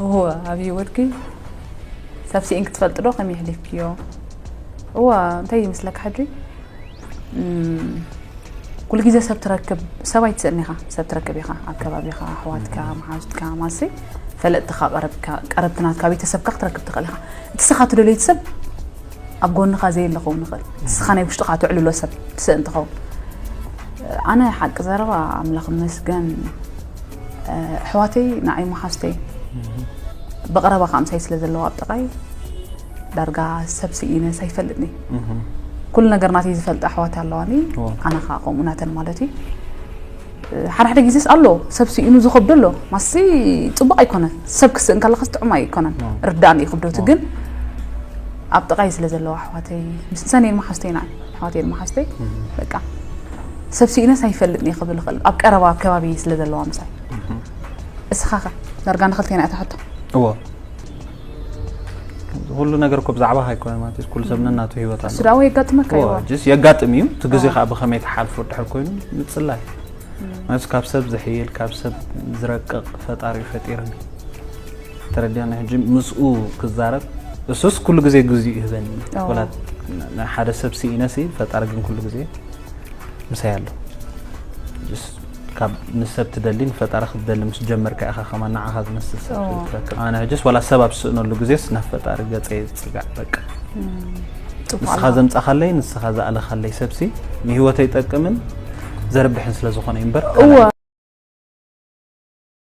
እወ፣ ኣብ ህይወትኪ ሰብ ስኢንኪ ትፈልጢ ዶ? ከመይ የሕሊፍክዮ? እወ፣ እንታይ ይመስለካ ሕጂ? እም፣ ኩሉ ግዜ ሰብ ትረክብ፣ ሰብ ኣይትስእን ኢኻ፣ ሰብ ትረክብ ኢኻ፣ ኣብ ከባቢኻ፣ ኣሕዋትካ፣ መሓዙትካ፣ ማሲ፣ ፈለጥትኻ፣ ቀረብካ፣ ቀረብቲ ናትካ፣ ቤተሰብካ ክትረክብ ትኽእል ኢኻ። እቲ ስኻ ትደልዮ ሰብ ኣብ ጎንኻ ዘየለ ክኸውን ይኽእል። ንስኻ ናይ ውሽጥኻ ትዕልሎ ሰብ ትስእን ትኸውን። ኣነ ሓቂ ዘረባ ኣምላኽ ይመስገን፣ ኣሕዋተይ ንዓይ መሓዙተይ ብቐረባ ከዓ ምሳይ ስለ ዘለዋ ኣብ ጥቓይ ዳርጋ ሰብ ስኢነስ ኣይፈልጥኒ። ኩሉ ነገር ናተይ ዝፈልጣ ኣሕዋት ኣለዋኒ። ኣነ ከዓ ከምኡ ናተን ማለት እዩ። ሓደ ሓደ ግዜስ ኣሎ ሰብ ስኢኑ ዝኸብዶ ኣሎ። ማሲ ፅቡቕ ኣይኮነን። ሰብ ክስእን ከለኻስ ጥዑም ኣይኮነን። ርዳእኒ እዩ ክብደቱ። ግን ኣብ ጥቓይ ስለ ዘለዋ ኣሕዋተይ፣ ምስ ሰኔን መሓዝተይ ንዓይ፣ ኣሕዋተይን መሓዝተይ፣ በቃ ሰብ ስኢነስ ኣይፈልጥን እየ ክብል እኽእል። ኣብ ቀረባ ኣብ ከባቢ ስለ ዘለዋ ምሳይ። እስኻ ኸ? ዳርጋ ንኽልቴና እያ ትሕቶ። እዎ። ኩሉ ነገር እኮ ብዛዕባኻ ኣይኮነን ማለት እዩ። ኩሉ ሰብ ነናቱ ህይወት እሱ ኣለዎ። ደኣ ወይ የጋጥመካ እዎ፣ እዩ። ጅስ የጋጥም እዩ። እቲ ግዜ ኣዎ። ከዓ ብኸመይ ትሓልፎ ድሕር ኮይኑ ምጽላይ። ማለት ካብ ሰብ ዝሕይል፣ ካብ ሰብ ዝረቅቕ ፈጣሪ እዩ ፈጢርኒ። ተረዲኣኒ። ሕጂ ምስኡ ክዛረብ፣ እሱስ ኩሉ ግዜ ግዜኡ ይህበኒ። ኣዎ። ወላ ንሓደ ሰብ ስኢነሲ፣ ፈጣሪ ግን ኩሉ ግዜ ምሳይ ኣሎ። ጅስ ካብ ንሰብ ትደሊ፣ ንፈጣሪ ክትደሊ ምስ ጀመርካ ኢኻ ከማን ንዓኻ ዝመስል ሰብ ኣዎ። ትረክብ። ኣነ ሕጅስ ዋላ ሰብ ኣብ ስእነሉ ግዜስ ናብ ፈጣሪ ገጸይ ጽጋዕ በቃ። እም፣ ጽቡቕ ንስኻ ኣለኻ። ዘምጻኻለይ፣ ንስኻ ዝኣለኻለይ ሰብሲ ንህይወተይ ይጠቅምን ዘርብሕን ስለ ዝኾነ እዩ እምበር እወ።